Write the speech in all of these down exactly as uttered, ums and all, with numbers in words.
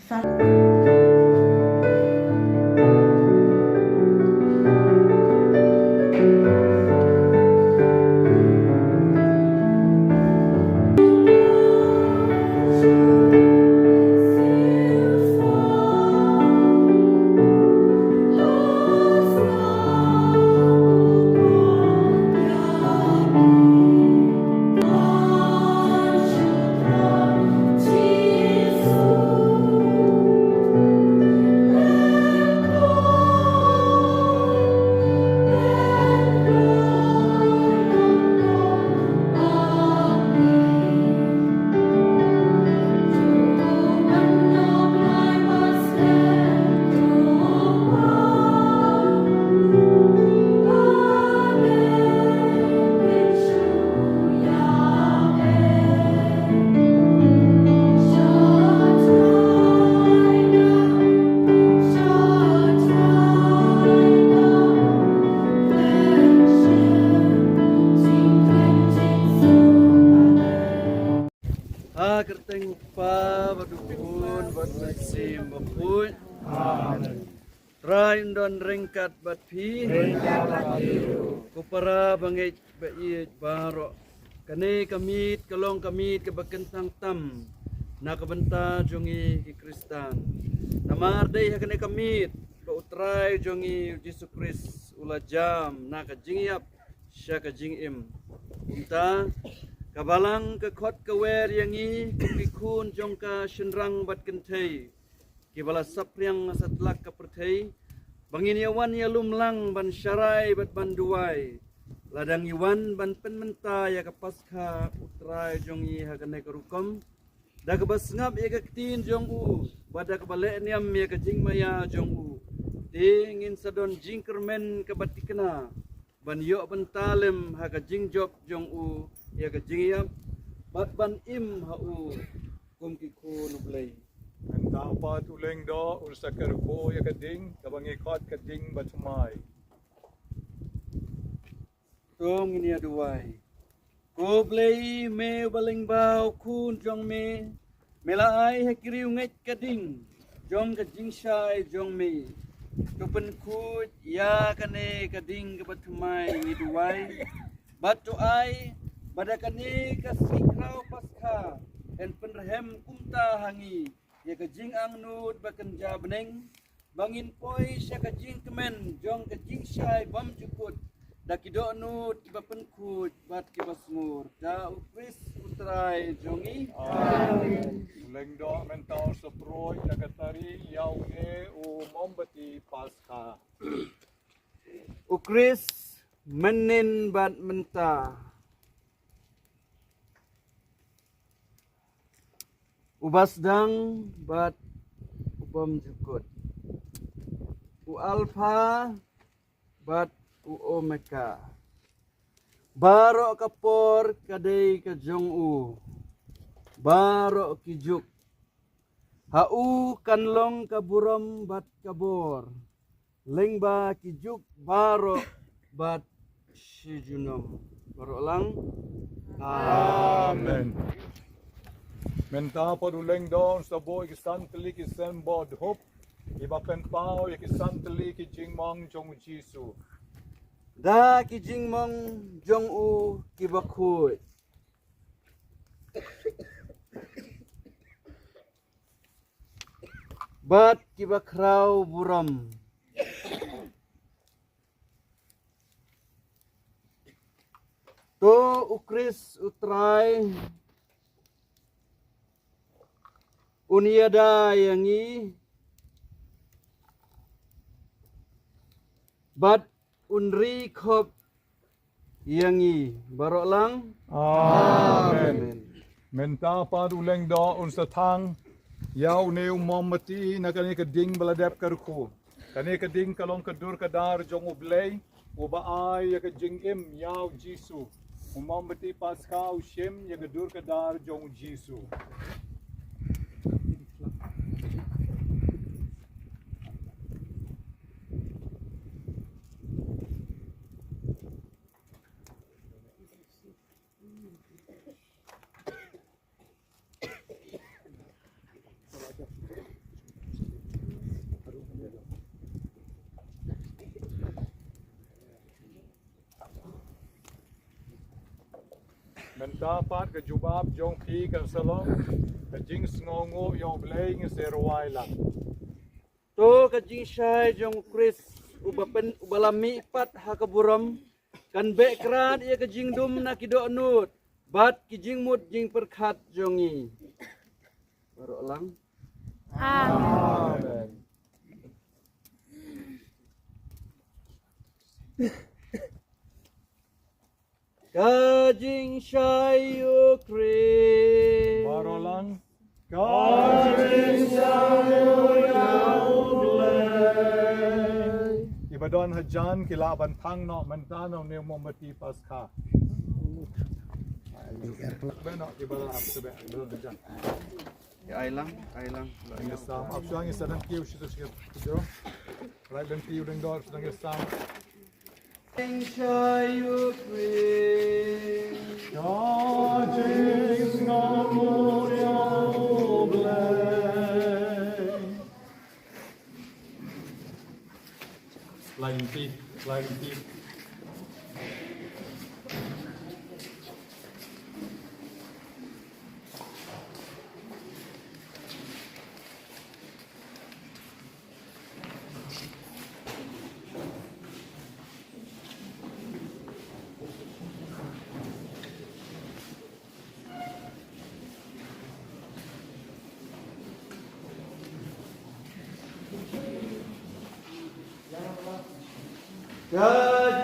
Sa Ha kyrteng u Kpa bad u Khun bad u Mynsiem Bakhuid. Amen. Trai un don ryngkat bad phi. Ryngkat bad phi ruh. Ko para bangeit ba ïeit baroh. Kane ka miet ka long ka miet kaba kyntang tam na ka bynta jong ngi ki Khristan. Namar dei ha kane ka miet ba u Trai jong ngi u Jisu Khrist u la jam na ka jingïap sha ka jingim. Kumta ka Balang ka khot ka wer ïa ngi kum ki khun jong ka shynrang bad kynthei kiba la saphriang ha satlak ka pyrthei, ba ngin ïa wan ïalum lang ban sharai bad ban duwai. Lada ngi wan ban pynmynta ïa ka Paskha u Trai jong ngi ha kane ka rukom, da kaba sngap ïa ka ktien jong u bad da kaba leh niam ïa ka jingmaïa jong u, te ngin sa don jingkyrmen kaba thikna ban ïoh bynta lem ha ka jingjop jong u ïa ka jingïap bad ban im ha u kum ki khun u Blei. Mynta pat u Lyngdoh un sa kyrkhu ïa ka ding kaba ngi khot ka ding bathymmai. To ngin ïa duwai. Ko Blei, me uba lyngba u Khun jong me, me la ai ha ki riewngeit ka ding jong ka jingshai jong me. To pynkhuid ïa kane ka ding kaba thymmai, ngi duwai. Bad to ai ba da kane ka sngi khraw Paskha yn pynrhem kumta ha ngi ïa ka jingangnud ba kynja bneng, ba ngin poi sha ka jingkmen jong ka jingshai bymjukut da ki dohnud kiba pynkhuid bad kiba sngur. Da u Khrist u Trai jong ngi. Amen. U Lyngdoh mynta u sa pyrshah da ka tari ïa une u mombati Paskha. U Khrist mynnin bad mynta. Uba sdang bad u bymjukut. U Alpha bad u Omega. Baroh ka por ka dei ka jong u. Baroh ki juk ha u kan long ka burom bad ka bor. Lyngba ki juk baroh bad shi junom. Baroh lang. Amen. Mynta pat u Lyngdoh un sa buh ïa ki san tylli ki symbol dhup kiba pynpaw ïa ki san tylli ki jingmong jong u Jisu. Da ki jingmong jong u kiba khuid bad kiba khraw burom. To u Khrist u Trai un ïada ïa ngi bad un ri khop ïa ngi baroh lang. Amen. Amen. Mynta pat u Lyngdoh un sa thang ïa une u mombati na kane ka ding ba la dep kyrkhu. Kane ka ding ka long ka dur ka dar jong u Blei uba ai ïa ka jingim ïa u Jisu. U mombati Paskha u shim ïa ka dur ka dar jong u Jisu. Mynta pat ka jubab jong phi kan sa long ka jingsngewnguh ïa U Blei, ngin sa rwai lang. To ka jingshai jong u Khrist uba pyn, uba la mih pat ha ka burom, kan beh krad ïa ka jingdum na ki dohnud bad ki jingmut jingpyrkhat jong ngi. Baroh lang. Amen. Ka jingshai ïa u Khrist. Baroh lang. Ka jingshai ïa u Blei. Kiba don hajan ki lah ban thang noh mynta na une u mombati Paskha. Beh noh kiba lah hap sbeh, kiba don hajan. Ïa, ai lang, ai lang. Ngi sam, ap shuwa ngi sa dang kiew shi to shi to. Lai dang kiew dang dor, dang ngi sam. Jingshai ïa u Khrist. Ka jingsngewnguh ïa u Blei. Lai lynti, lai lynti. Ka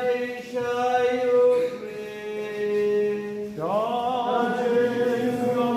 jingshai ïa u Khrist. Ka jingshai ïa u Khrist.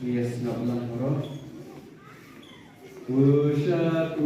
Yes, ngap lang baroh. Push up,